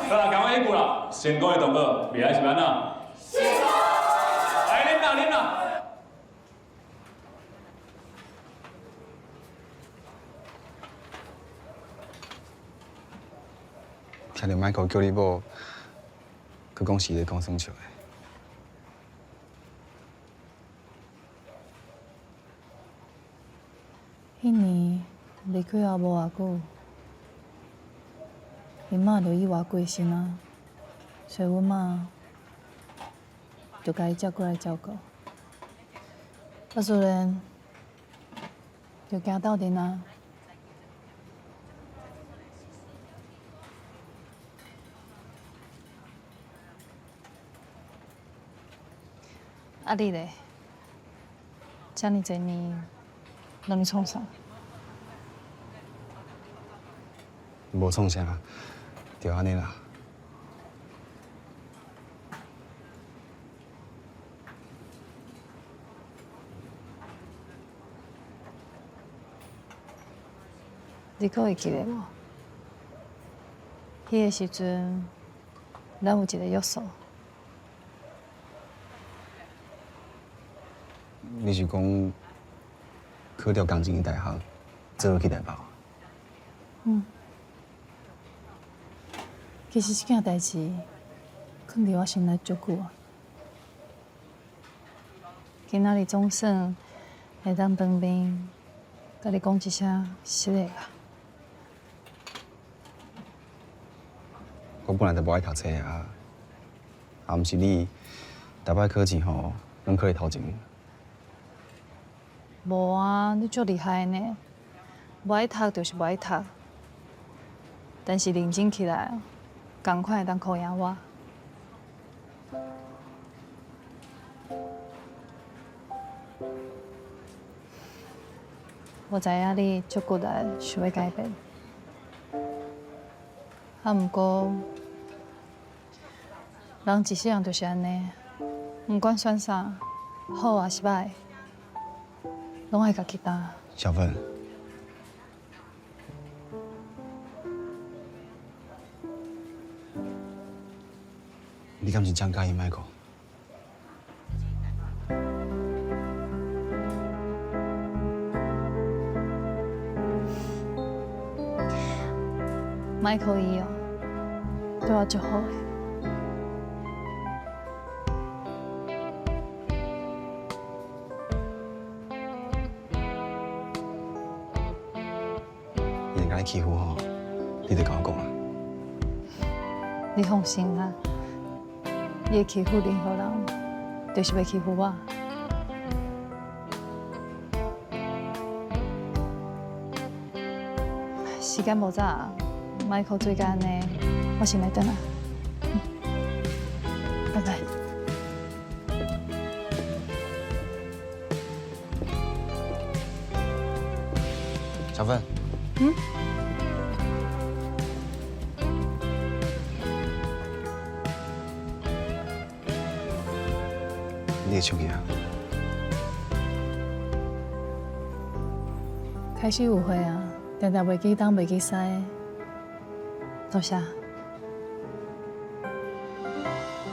好啦，講我彼句啦，成功的同學未來是按怎？成功！來啉啦，啉啦！聽著 Michael 叫你某，閣講是咧講耍笑的。彼年離開後無偌久，𪜶媽就意外過身啊，所以阮媽就共伊接過來照顧。啊，自然就行鬥陣啊。啊，你咧？遮爾濟年，攏咧創啥？無創啥，就按呢啦。你閣會記得無？彼个時陣，咱有一个約束。你是講考著仝一間大學，做伙去台北？嗯。其實這件代誌，囥佇我心內足久啊。今仔日總算會當當面共你講一聲實的啦。我本來就無愛讀冊啊，啊，毋是你，逐擺考試吼，攏考佇頭前。無啊，你足厲害呢！無愛讀就是無愛讀，但是認真起來，仝款會當考贏我。我知影你足骨力想欲改變，啊，毋過人一世人就是按呢，毋管選啥，好抑是䆀，攏愛家己擔。小芬，你敢真正佮意 Michael？ Michael 伊哦，對我足好的。伊若共你欺負吼，你就共我講啊。你放心啦，伊會欺負任何人，就是袂欺負我。時間無早，Michael 做甲按呢，我先來轉來。拜拜。小芬。嗯？你的手機啊？開始誤會啊，定定袂記東袂記西。多謝，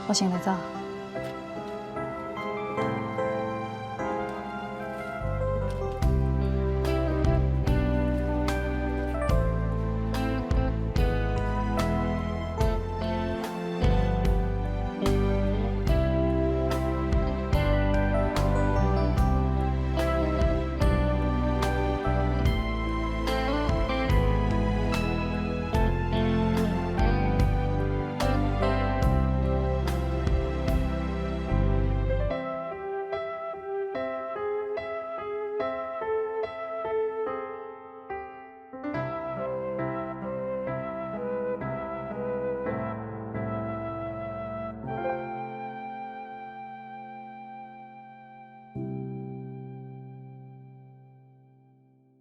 我先來走。